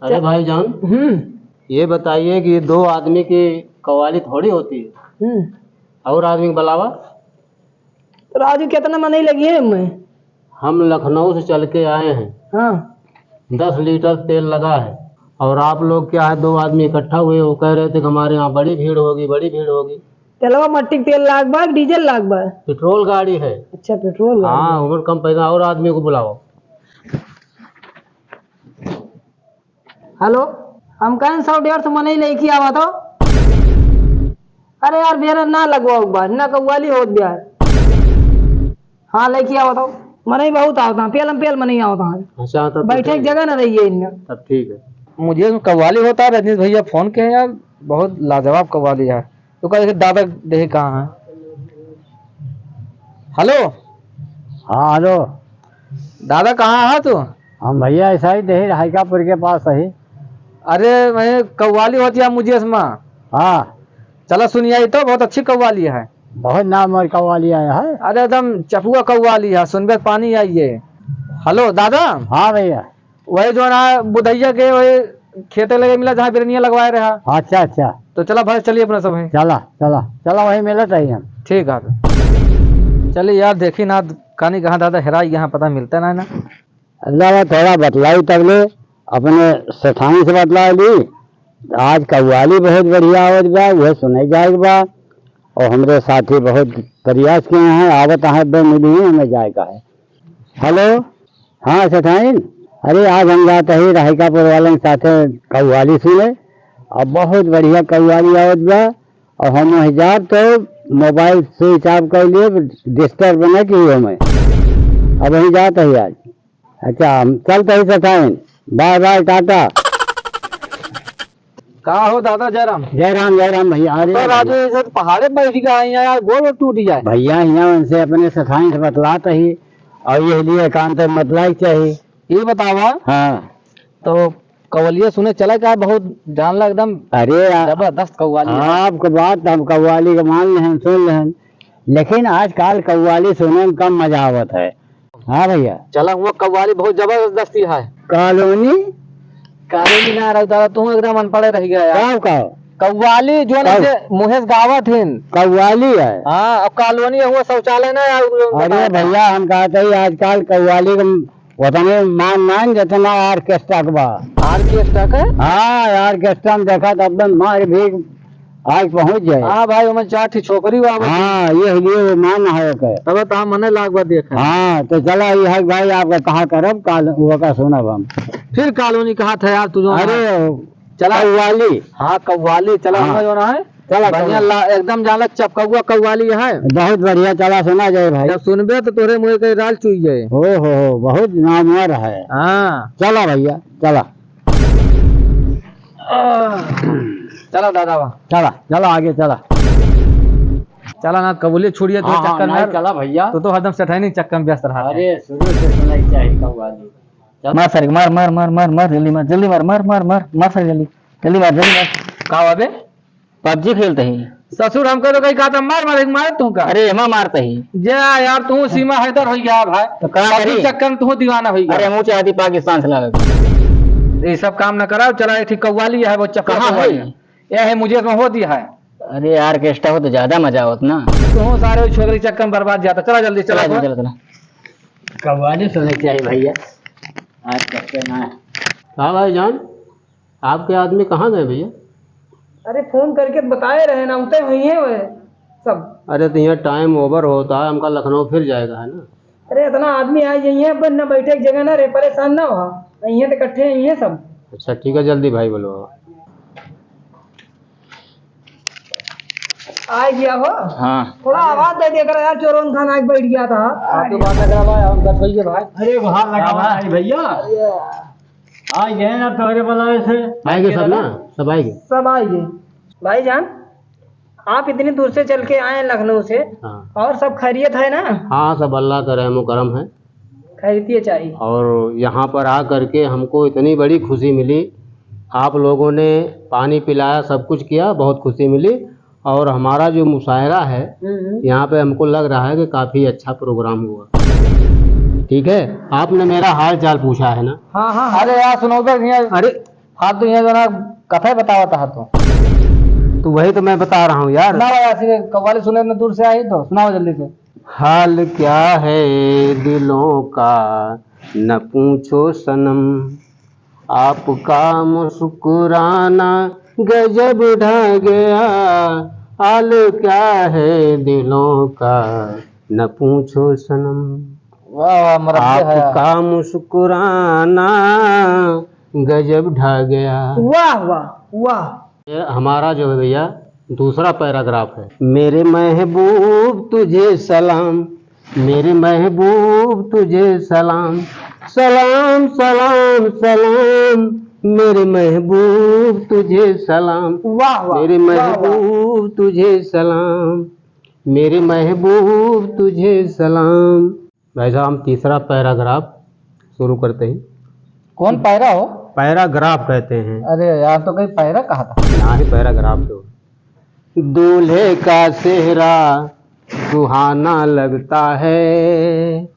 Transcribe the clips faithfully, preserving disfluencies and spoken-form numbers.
अरे भाईजान, हम्म। ये बताइए कि दो आदमी की कव्वाली थोड़ी होती है। हम्म। और आदमी को बुलावा। तो राजू, कितना मनई लगी है इनमें? हम लखनऊ से चल के आए हैं। हाँ। दस लीटर तेल लगा है और आप लोग क्या है, दो आदमी इकट्ठा हुए, वो कह रहे थे कि हमारे यहाँ बड़ी भीड़ होगी, बड़ी भीड़ होगी। तेलवा मट्टी के तेल लाग बा कि डीजल लाग बा? पेट्रोल गाड़ी है। अच्छा, पेट्रोल गाड़ी। हाँ, उमर कम पैसा, और आदमी को बुलाओ। हेलो, हम कहेन सौ डेढ़ सौ मनई लइके आवा तो। अरे यार, बेरा ना लगवाओ बा, ना कव्वाली होत बा। हाँ, लइके आवा तो। मनई बहुत आवत हैं, पेलम पेल मनई आवत हैं। अच्छा, तब तो बैठे की ठीक है। जगह ना रही है इनमें। तब ठीक है। मुझे कव्वाली होता है, रजनीश भैया फोन किए हैं यार, बहुत लाजवाब कव्वाली है। तो कहे कि दादा देहे कहाँ है? हेलो। हाँ, हेलो। दादा, कहाँ है तू? हम भैया ऐसा ही देही, राहिकापुर के पास ही। अरे, मैं कव्वाली होती है मुझे इसमें। हाँ। चला सुनिए, तो बहुत अच्छी कव्वाली है। बहुत नाम और कव्वाली आया है। अरे, एकदम चपुआ कव्वाली है, सुनबे के पानी आई है। हेलो दादा। हाँ भैया। वही जो ना बुधैया के वही खेते लगे मिला जहाँ बिरनिया लगवाए रहा। अच्छा, अच्छा। तो चला भाई, चलिए अपना सब है। चला, चला, चला, वही मिलत है हम। ठीक है। चलिए यार, देखी ना, कानी कहाँ दादा हेराई, यहाँ पता मिलता ना है ना। अल्लाह थोड़ा बतलाई तब ले, अपने सेठानी से बतला ली। आज कव्वाली बहुत बढ़िया आवत बा, उहे सुने जाए के बा। और हमरे साथी बहुत प्रयास किए हैं, आवत हैं, बे मिली ही हमें जाए का है। हेलो, हाँ सेठाइन, अरे आज हम जात ही राहिकापुर वालन के साथे कव्वाली सुने, और बहुत बढ़िया कव्वाली आवत बा, और हम वहीं जात तो मोबाइल स्विच ऑफ कर लिए, डिस्टर्ब न की हमें, अब वहीं जात ही आज। अच्छा, हम चलत ही सेठाइन, बाय बाय, टाटा। का हो दादा जयराम? जय राम, जय राम भैया। अरे तो राजू, ऐसे तो पहाड़े बैठ गया है यार, गोड़ वोड़ टूट जाए। भैया, यहाँ उनसे अपने सेठाइन से बतलात ही, और ये लिए एकांत में बतलाई चाहिए। ये बतावा। हाँ। तो कव्वालिया सुने चला क्या? बहुत जान ला एकदम। अरे आ-, जबरदस्त कव्वाली है। आपको बात, हम कव्वाली के मान लेहन, सुन लेहन, लेकिन आजकल कव्वाली सुने में कम मजा आवत है। हाँ भैया। चला हुआ कव्वाली बहुत जबरदस्ती है। कॉलोनी? कॉलोनी ना रहा दादा, तू एकदम अनपढ़ रह गया यार। का, का? कव्वाली जो ना कौ-, से मुहेश गावत हिन। कव्वाली है। हाँ, अब कॉलोनी हुआ शौचालय ना यार, वो अरे बताओ। भैया, हम कहते ही आजकल कव्वाली के उतने मान नाइन जितना ऑर्केस्ट्रा के बा। ऑर्केस्ट्रा के? हाँ, ऑर्केस्ट्रा में देखा तो एकदम मार भी आज पहुँच जाए। हाँ भाई, ओमे चार ठी छोकरी बा, बा। हाँ, ये लिए वो मान है के। तब तो हम मने लाग बा देखे। हाँ, तो चला ये है भाई, आपका कहा करब, काल वो का सुनब हम। फिर कॉलोनी कहा था यार, तू जो अरे, चला। कव्वाली। हाँ, कव्वाली, चला हाँ। जो ना है। चला, बढ़िया चला। ला-, एकदम जाला चपकौआ कव्वाली है। बहुत बढ़िया, चला सुना जाए भाई। जब सुनबे तो तोरे मुँह के राल चुई जाए। ओ हो हो, बहुत नामवर है। हाँ। चला भैया, चला। आह, चला दादा बा। चला, चला आगे चला। चला ना, कबूलियत छोड़िए तो हाँ, हाँ, चक्कर नहीं, मार। चला भैया। तू तो हरदम सेठानी चक्कर में व्यस्त रहा। अरे, शुरू से सुनाई चाहिए कव्वाली। चल। मार सारे, मार, मार, जल्दी मार, मार, मार, मार, मार सारे, जल्दी, जल्दी मार, जल्दी मार। का हुआ बे? पबजी खेलत ही। ससुर हमको तो कहीं कहा था, मार, मार, मार तू का? अरे, एमा मारत ही। जा यार, तू सीमा हैदर हो गया भाई। तो का पबजी करी? चक्कर में तू दीवाना हो गया। अरे, मुँह चाहती पाकिस्तान से लगा। ये सब काम न कराओ, चला, एक ठे कव्वाली है, वो चप्पल कहाँ कव्वाली है? है। ये है, मुझे में होती है। अरे यार, ऑर्केस्ट्रा हो तो ज्यादा मजा आवत ना। तू सारे वो छोकरी चक्कर में बर्बाद जाता। चला जल्दी, चला, चला, चला। चला, चला। कव्वाली सुने चाहिए भैया। आज कब से ना। हाँ भाईजान, आपके आदमी कहाँ गए भैया? अरे, फोन करके बताए रहे ना, उते हुई हैं वे सब। अरे, तो यहाँ टाइम ओवर होता है, हमका लखनऊ फिर जाएगा है ना। अरे, इतना आदमी आ जाइए, अपन ना बैठे एक जगह ना रे, परेशान ना हो, यहीं तो इकट्ठे ही हैं सब। अच्छा, ठीक है, जल्दी भाई बोलो। आ गया हो? हाँ। थोड़ा आवाज दे दिया कर यार, चोरन खाना आके बैठ गया था। आप तो बात लगा भाई, हम कर पाइए भाई। अरे, बाहर लगा हाँ, भाई। भाई भैया। अरे। आ गए ना तोहरे बुलावे से। आएंगे सब ना, सब आएंगे। सब आएंगे। भाईजान, आप इतनी दूर से चल के आए हैं लखनऊ से, हाँ। और सब खैरियत है ना? हाँ, सब अल्लाह का रहम व करम है। खैरियत चाहिए। और यहाँ पर आ करके हमको इतनी बड़ी खुशी मिली, आप लोगों ने पानी पिलाया, सब कुछ किया, बहुत खुशी मिली। और हमारा जो मुशायरा है, हम्म, हम्म। यहाँ पे हमको लग रहा है कि काफी अच्छा प्रोग्राम हुआ। ठीक है, आपने मेरा हाल चाल पूछा है ना? हाँ, हाँ, हाँ। अरे यार, सुनो तो भैया। अरे, हाँ, तो यहाँ जो ना कथा बतावत हा तो। तो वही तो मैं बता रहा हूँ यार। सुनाओ यार, सीधे कव्वाली सुने इतने दूर से आई तो सुनाओ जल्दी से। हाल क्या है दिलों का न पूछो सनम, आपका मुस्कुराना गजब ढा गया। हाल क्या है दिलों का न पूछो सनम, वाह, वाह, मरद है। आपका मुस्कुराना गजब ढा गया। वाह, वाह, वाह। ये हमारा जो है भैया, दूसरा पैराग्राफ है। मेरे महबूब तुझे सलाम, मेरे महबूब तुझे सलाम, सलाम, सलाम, सलाम, मेरे महबूब तुझे सलाम। वाह, वाह, मेरे वाह, वाह। महबूब तुझे सलाम, मेरे महबूब तुझे सलाम। भाई साहब, हम तीसरा पैराग्राफ शुरू करते हैं। कौन पैरा हो? पैराग्राफ कहते हैं। अरे यार, तो कहीं पैरा कहा था? ना ही, पैराग्राफ तो। दूल्हे का सेहरा सुहाना लगता है,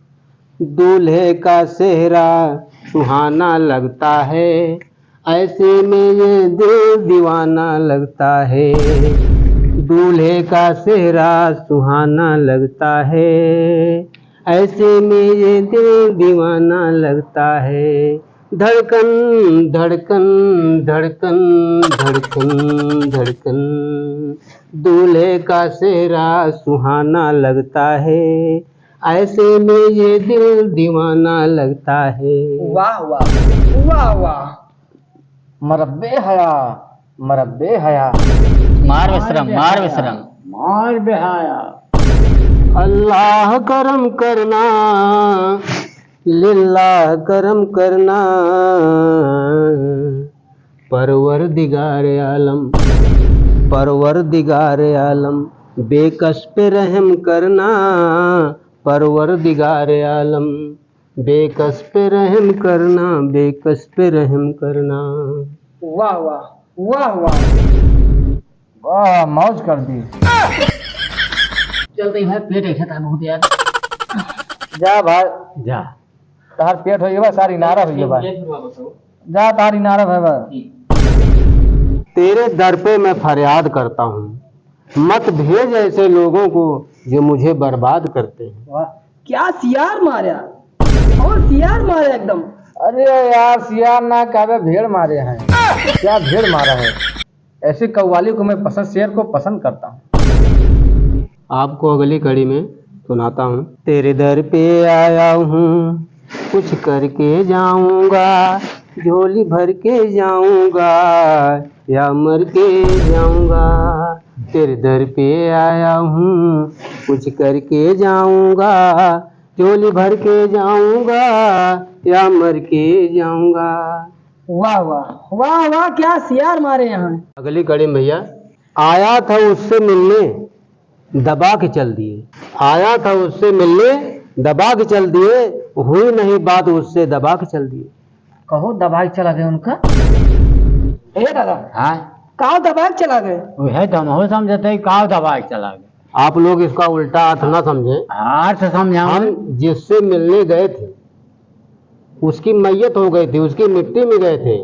दूल्हे का सेहरा सुहाना लगता है, ऐसे में ये दिल दीवाना लगता है। दूल्हे का सेहरा सुहाना लगता है, ऐसे में ये दिल दीवाना लगता है। धड़कन, धड़कन, धड़कन, धड़कन, धड़कन, दूल्हे का सेहरा सुहाना लगता है, ऐसे में ये दिल दीवाना लगता है। वाह, वाह, वाह, वाह। मरब्बे हया, मरब्बे हया। मार विश्राम, मार विश्राम। मार बेहाया। अल्लाह करम करना, लिल्लाह करम करना, परवरदिगार आलम, परवरदिगार आलम, बेकस पे रहम करना, परवरदिगार आलम, बेकस पे रहम करना, बेकस पे रहम करना। वाह, वाह, वाह, वाह। वाह, मौज कर दी। चलते हैं भाई, पेट ऐसा था बहुत यार। जा भाई। जा। तार पेट हो गया, सारी नारा हो गया भाई। जा, तारी नारा भाई, भाई। तेरे दर पे मैं फरियाद करता हूँ, मत भेज ऐसे लोगों को जो मुझे बर्बाद करते हैं। वाह, क्या सियार मारा, और सियार मारा एकदम। अरे यार, सियार ना कहवे, भेड़ मारे हैं। क्या भेड़ मारा है। ऐसे कव्वाली को मैं पसंद, शेर को पसंद करता हूँ। आपको अगली कड़ी में सुनाता हूँ। तेरे दर पे आया हूँ, कुछ करके जाऊंगा, झोली भर के जाऊंगा या मर के जाऊंगा। तेरे दर पे आया हूँ, कुछ करके जाऊंगा, झोली भर के जाऊंगा या मर के जाऊंगा। वाह, वाह, वाह, वाह, क्या सियार मारे यहाँ। अगली कड़ी में भैया, आया था उससे मिलने, दबा के चल दिए। आया था उससे मिलने, दबा के चल दिए, हुई नहीं बात उससे, दबा के चल दिए। कहो, दबा के चला गए उनका? ए दादा। हाँ? काव दबा के चला गए? वह तो हम हो समझते हैं, काव दबा के चला गए। आप लोग इसका उल्टा अर्थ ना समझें। हाँ, अर्थ समझाओ। हम जिससे मिलने गए थे, उसकी मैयत हो गई थी, उसकी मिट्टी में गए थे,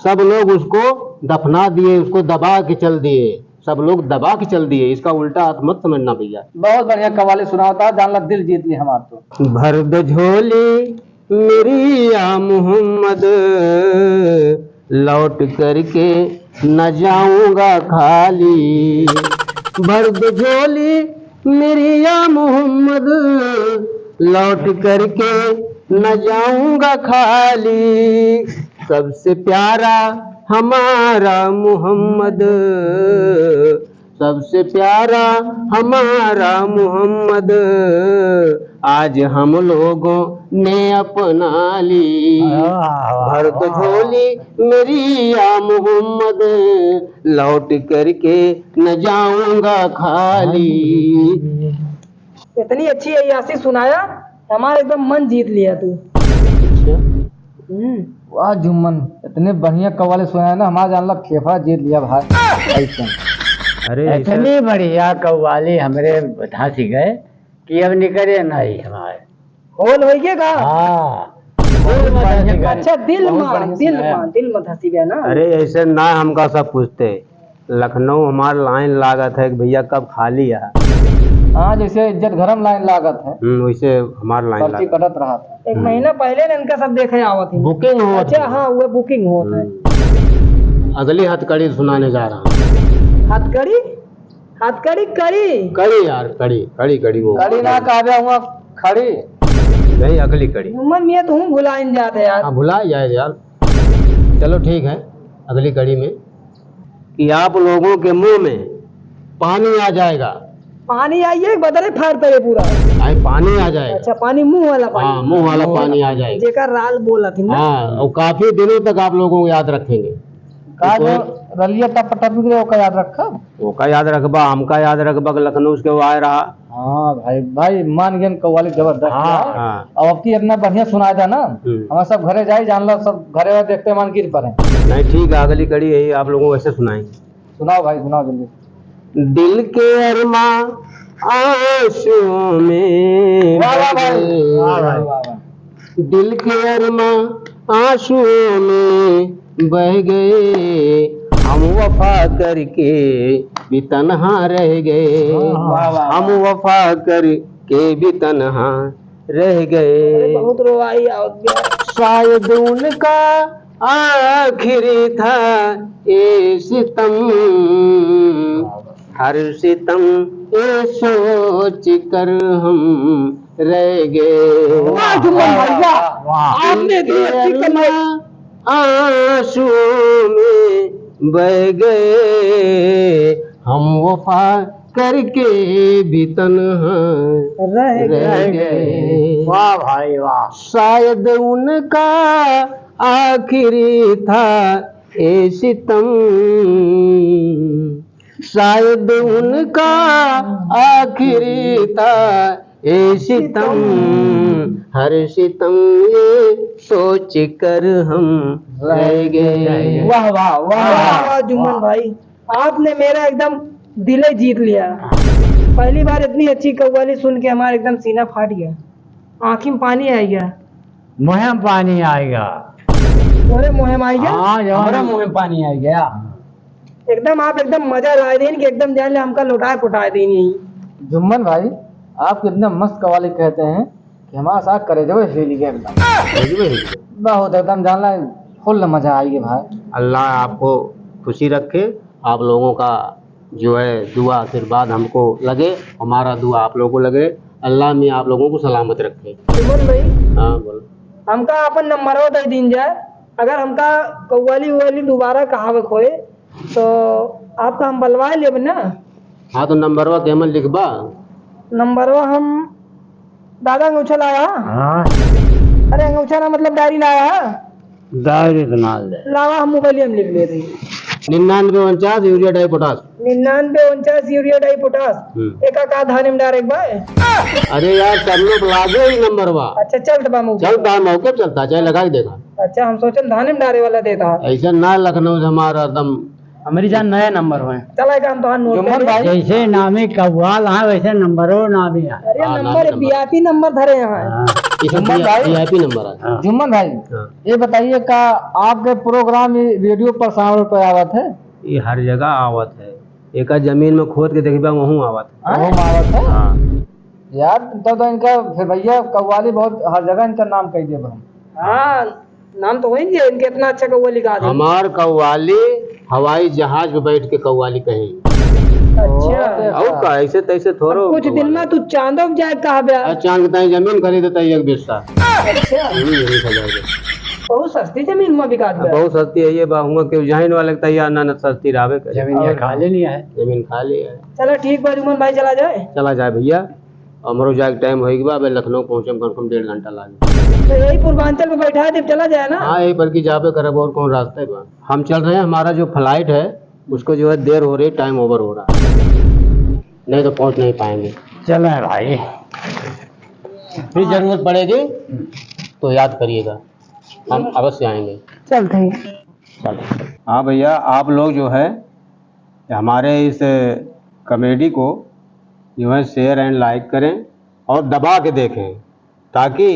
सब लोग उसको दफना दिए, उसको दबा के चल दिए, सब लोग दबा के चल दिए। इसका उल्टा अर्थ मत समझना भैया। बहुत बढ़िया कव्वाली सुनावता, जान ला दिल जीत ली हमार तो। भर दो झोली मेरी या मोहम्मद, लौट करके न जाऊंगा खाली। भर दो झोली मेरी या मोहम्मद, लौट करके न जाऊंगा खाली। सबसे प्यारा हमारा मोहम्मद, सबसे प्यारा हमारा मोहम्मद, आज हम लोगों ने अपना ली। वाह, वाह, भर दो वाह। झोली मेरी या मोहम्मद, लौट करके न जाऊंगा खाली। इतनी अच्छी अय्यासी सुनाया, हमारा एकदम मन जीत लिया तू। अच्छा। हम्म। वाह जुम्मन, इतने बढ़िया कव्वाली सुनाया ना, हमारा जान ला फेफड़ा जीत लिया भाई। ऐसे। अरे, ऐसे इतनी बढ़िया कव्वाली हमरे धांसी गए कि अब निकरे नहीं हमारे। होल होइगे का? हाँ। अच्छा, दिल मा, दिल मा, दिल मा धसी गया ना। अरे, ऐसे ना हमका सब पूछते। लखनऊ हमार लाइन लागत है कि भैया कब खाली है। हाँ, जैसे इज्जत घर में लाइन लागत है। हम्म, वैसे हमार लाइन पर्ची लागत। कटत रहा था। एक हम्म। महीना पहले ने इनका सब देखे आवत ही। बुकिंग होत अच्छा, है। हाँ, वो बुकिंग होत है। हम्म। अगली हथकड़ी सुनाने जा रहा हूँ। हथकड़ी? हथकड़ी कड़ी? कड़ी यार, कड़ी, कड़ी, कड़ी वो। कड़ी ना कहबे हुआ, खड़ी। नहीं, अगली कड़ी। जुम्मन मियाँ, तुम भुलाइन जाते यार। हाँ, भुला जाए यार। चलो ठीक है, अगली कड़ी में कि आप लोगों के मुंह में पानी आ जाएगा। पानी आइए, बदरे फाड़ पड़े पूरा। भाई, पानी आ जाएगा। अच्छा, पानी मुंह वाला पानी। हाँ, मुंह वाला पानी आ जाएगा। जेकर राल बोला थी ना। हाँ, और काफी दिनों तक आप लोगों को याद रखेंगे। का तो जो कोई रलिया टप टप के ओका याद रखब? ओका याद रखबा, हमका याद रखबा कि लखनऊ से केहू आए रहा। हाँ भाई, भाई मान गए कव्वाली जबरदस्त हाँ, है। हाँ। अब आपकी इतना बढ़िया सुनाए था ना, हम्म। हमारे सब घरे जाए, जान लो सब घरे वाले देखते मान गिर पड़े। नहीं, ठीक है, अगली कड़ी यही आप लोगों को ऐसे सुनाएंगे। सुनाओ भाई, सुनाओ जल्दी। दिल के अरमा आंसुओं में वाह, वाह, बह वाह। गए। वाह, वाह, वाह, वाह। दिल के अरमा आंसुओं में बह गए, हम वफा करके भी तन्हा रह गए। वाह, वाह, वाह। हम वफा करके भी तन्हा रह गए। अरे, बहुत रोवाई आवत बा। शायद उनका आखिरी था ये सितम, हर सितम ये सोच कर हम रह गए। वाह, जुम्मन भाई, वाह। वाह। आपने दी अच्छी कमाई। आंसुओं में बह गए, हम वफा करके भी तन्हा रह रह गए। गए। वाह भाई, वाह। शायद उनका आखिरी था ये सितम, शायद उनका आखिरी था ये सितम, हर सितम ये सोच कर हम रह गए। वाह, वाह, वाह, वाह, वाह। वाह, जुम्मन भाई, आपने मेरा एकदम दिल ही जीत लिया। पहली बार इतनी अच्छी कव्वाली सुन के हमारा एकदम सीना फाट गया, आँखी में पानी आ गया। मुँहे में पानी आएगा। तोरे मुँहे में आएगा? हाँ, जवान। हमारा मुँहे में पानी आ गया। एकदम आप एकदम मजा लाए दीन कि एकदम जान ले हमका लौटाए पुटाए दीन ही। जुम्मन भाई, आप कितना मस्त कव्वाली कहते हैं कि हमारा साथ करेजवे हिल गया एकदम। करेजवे हिल गया। बहुत एकदम जान ले full मजा आई है भाई। अल्लाह आपको खुशी रखे, आप लोगों का जो है दुआ आशीर्वाद हमको लगे, हमारा दुआ आप लोगों को लगे। अल्लाह मियाँ आप लोगों को सलामत रखे। जुम्मन भाई, हाँ, बोलो। हमका अपन नंबरवा दे दीन जाए, अगर हमका कव्वाली उव्वाली दोबारा कहावे के होए, तो आपका हम बलवाए लेब ना? हाँ, तो नंबरवा केमन लिखबा? नंबरवा हम, दादा अंगूछा लाया? हाँ। अरे, अंगूछा ना, मतलब डायरी लाया? डायरी तो ना ले। लावा, हम मोबाइल में लिख लेते हैं। निन्यानवे उनचास यूरिया डाई पोटाश। निन्यानवे उनचास यूरिया डाई पोटाश। हम्म। एका का धान में डारे के बा? अरे यार, सब लोग लागे ही नंबरवा। अच्छा, चलत बा मौके चलता पे। है, मौके पे चलता, चाहे लगा के देखा। अच्छा, हम सोचन धाने में डारे वाला देता है। ऐसे ना लखनऊ से हमारा एकदम। हमारी जान नया नंबर हुए। चला एक हम तो नोट जुम्मन कर भाई। जैसे नामी कव्वाल है, वैसे नंबरो नामी है। अरे हाँ, नंबर, नामी नंबर। VIP नंबर धरे हैं। हाँ। इसे जुम्मन भी-, भाई। VIP नंबर है। हाँ। जुम्मन भाई, हाँ। ये बताइए का आपके प्रोग्राम ये रेडियो प्रसारण पे आवत है? ये हर जगह आवत है। एका जमीन में खोद के देखबा, वहूँ आवत है। हाँ? वहूँ आवत है? हाँ। यार, तब तो इनका फिर भैया कव्वाली बहुत हर जगह इनका नाम कह दिया हम। हाँ, नाम तो वही है, इनके इतना अच्छा कव्वाली गा दे। हमार कव्वाली हवाई जहाज पे बैठ के कव्वाली कही। अच्छा। और का, ऐसे तैसे थोड़ो अब कुछ दिन कव्वाली। में तू चांदो में जाए कहा बे? आ, चांद के ताई जमीन खरीदे ताई एक बिस्सा। अच्छा। हम्म, यही खरीदे। बहुत सस्ती जमीन हुआ बिकात बा। बहुत सस्ती है ये बा, हुआ केहू जमीन वाले के तैयार ना, ना सस्ती रहबे करे। जमीन ये और खाली नहीं है। जमीन खाली है। चला ठीक बा जुम्मन भाई, चला जाए। चला जाए भैया, हमरो जाए के टाइम होई गवा, अबे लखनऊ पहुँचे में कम से कम डेढ़ घंटा लागे। तो यही पूर्वांचल में बैठा दे, चला जाए ना। हाँ, यही पर की जाबे करब, और कौन रास्ता है बा? हम चल रहे हैं, हमारा जो flight है उसको जो है देर हो रही, time over हो रहा है, नहीं तो पहुँच नहीं पाएंगे। चल रहे हैं भाई। फिर जरूरत पड़ेगी तो याद करिएगा, हम अवश्य आएंगे। चलते हैं। चलो। हाँ भैया, आप लोग जो है हमारे इस comedy को जो है share and like करें और दबा के देखें, ताकि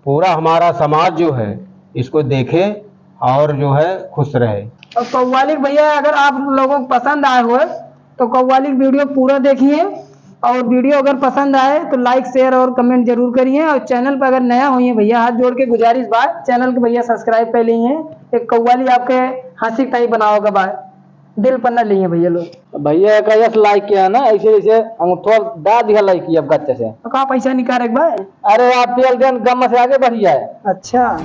पूरा हमारा समाज जो है, इसको देखे और जो है, खुश रहे। और कव्वाली के भैया, अगर आप लोगों को पसंद आए हुए, तो कव्वाली की video पूरा देखिए, और video अगर पसंद आए, तो like, share और comment जरूर करिए। और channel पर अगर नया हुई है भैया, हाथ जोड़ के गुजारिश बा, channel के भैया subscribe कर लीजिए। एक कव्वाली आपके हंसी के ताई बनाओ का बा, दिल पर न लिए भैया लोग। भैया का यस like किया ना, ऐसे ऐसे अंगूठा डाल दिया like किया अब गच्चे से। तो का पैसा निकाल एक बार? अरे आप तेल देन गम से आगे बढ़िया है। अच्छा।